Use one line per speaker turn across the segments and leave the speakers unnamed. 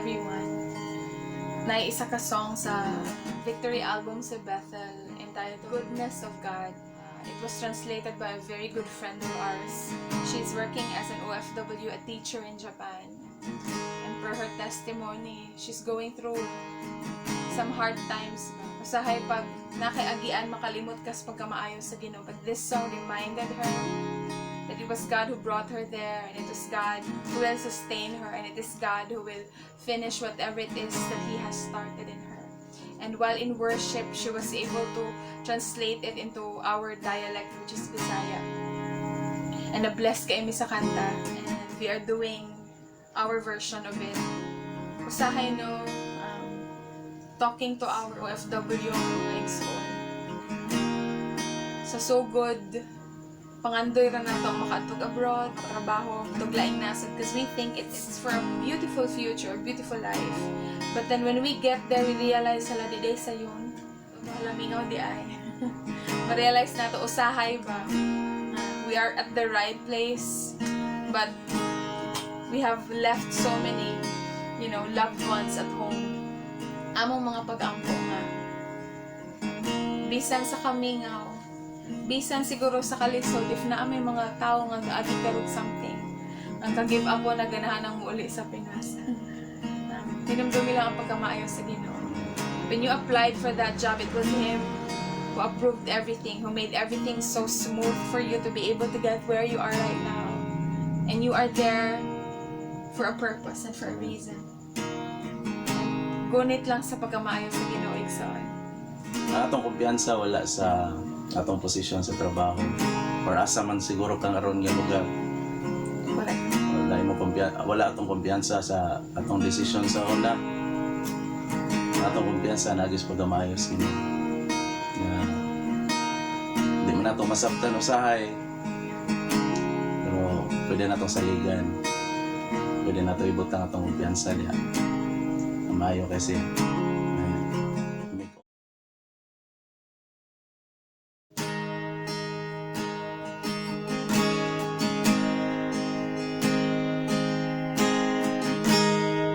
everyone. Naay isa ka song sa Victory album sa Bethel entitled Goodness of God. It was translated by a very good friend of ours. She's working as an OFW, a teacher in Japan. And per her testimony, she's going through some hard times. Usahay pag nakaagian, makalimot kas pagkamaayo sa Ginoo. But this song reminded her that it was God who brought her there, and it was God who will sustain her, and it is God who will finish whatever it is that He has started in her. And while in worship, she was able to translate it into our dialect, which is Bisaya. And na-bless kami sa kanta, and we are doing our version of it. Usahay no, talking to our OFW mga igsoon. Sa sugod, pangandoy ra nato ang makaadtog abroad, trabaho, tug laing nasod, because we think it's for a beautiful future, a beautiful life. But then when we get there, we realize, hala, di diay sayon. Hala, mingaw diay. Ma-realize nato usahay ba, we are at the right place, but we have left so many loved ones at home. Among mga pag-ampo nga bisan sa kamingaw, bisan siguro sa kalisod, if naa may mga tao nga gaagi karog something, ang ka-give up o na ganahan ang muuli sa Pinas. Hinumdumi lang ang pagkamaayo sa Ginoo. When you applied for that job, it was Him who approved everything, who made everything so smooth for you to be able to get where you are right now. And you are there for a purpose and for a reason. And gunit lang sa pagkamaayo sa Ginoo, igsoon.
Ang atong kumpiyansa wala sa atong posisyon sa trabaho or asa man siguro kang aron nga lugar.
Correct.
Wala atong kumpiyansa sa atong desisyon sa una. Ang atong kumpiyansa naa gyud sa pagkamaayo sa Ginoo. Nga di man nato masabtan usahay. Pero pwede natong saligan. Pwede nato ibutang atong kumpiyansa diha. Maayo kasi. Ayun.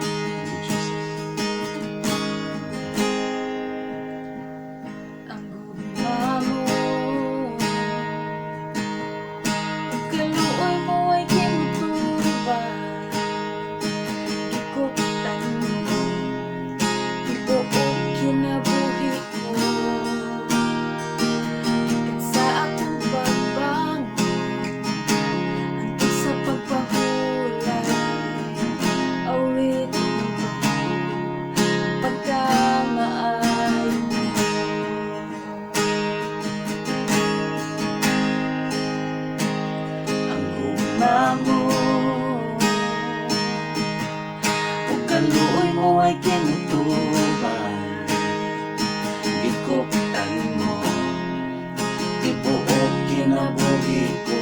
Thank you, Jesus.
Ang gugma mo ug kaluoy mo ay kimutubay. Gikuptan mo tibuok kinabuhi ko. Gikan sa akong pagbangon hangtod sa pagpahulay, awiton ko ang pagkamaayo mo.
Ang gugma mo ug kaluoy mo ay kinutubay. Gikuptan mo tibuok kinabuhi ko.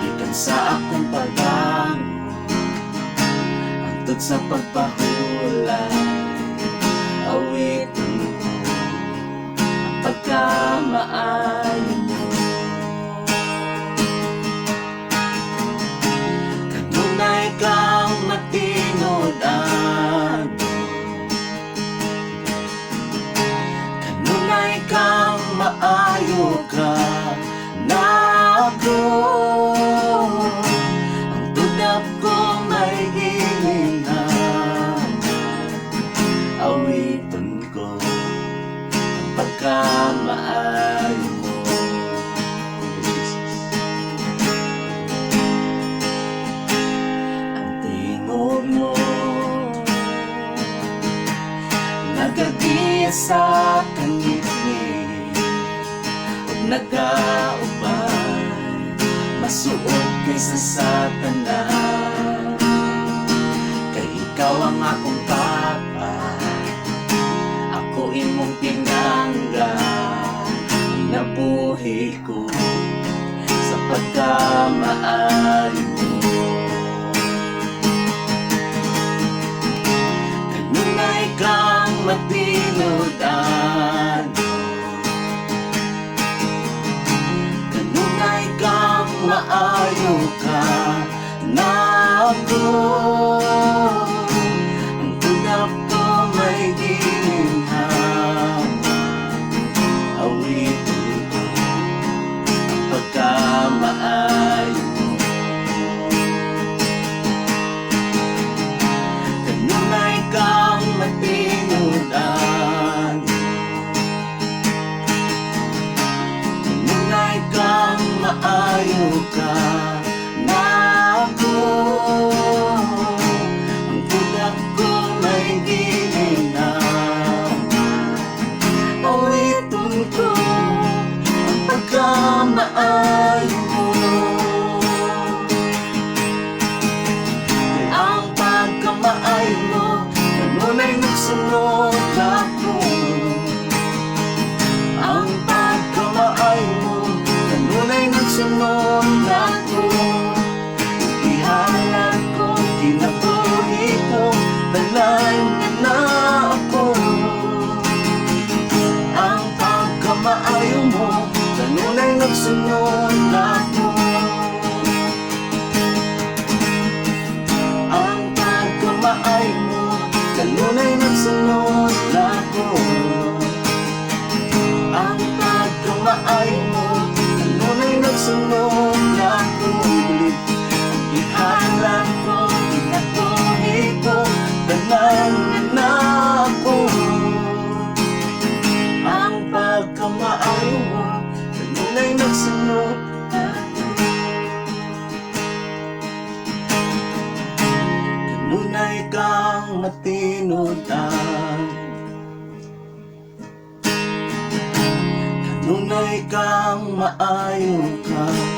Gikan sa akong pagbangon hangtod sa pagpahulay, awiton ko ang pagkamaayo mo. Kanunay kang matinud-an, kanunay kang maayo ka nako. Ang tudap ko may gilingan, awiton ko ang pagkamaayo mo. Thank you, Jesus. Ang tingog mo nagagiya sa kangitngit ug nagauban masuot kaysa sa tanan. Kay ikaw ang akong papa, ako imong pinangga. Nabuhi ko sa pagkamaayo mo. Kanunay kang matinud-an, kanunay kang maayo ka nako. Nako, ang tulak ko may gininhawa. Awiton ko ang pagkamaayo mo. Kanunay kang matinudan, kanunay kang maayo ka nako. Ang tulak ko may gininhawa. Awiton ko ang pagkamaayo mo. Kay ang pagkamaayo mo kanunay nagsunod nako. Ang pagkamaayo mo kanunay nagsunod nako. Ihalad ko kinabuhi ko, tanan na ako. Ang pagkamaayo mo kanunay nagsunod nako. Ang pagkamaayo mo kanunay nagsunod nako. Ang pagkamaayo mo kanunay nagsunod nako. Ihalad ko kinabuhi ko, tanan na ako. Ang pagkamaayo mo kanunay nagsunod nako. Kanunay kang matinudan, kanunay kang maayo ka.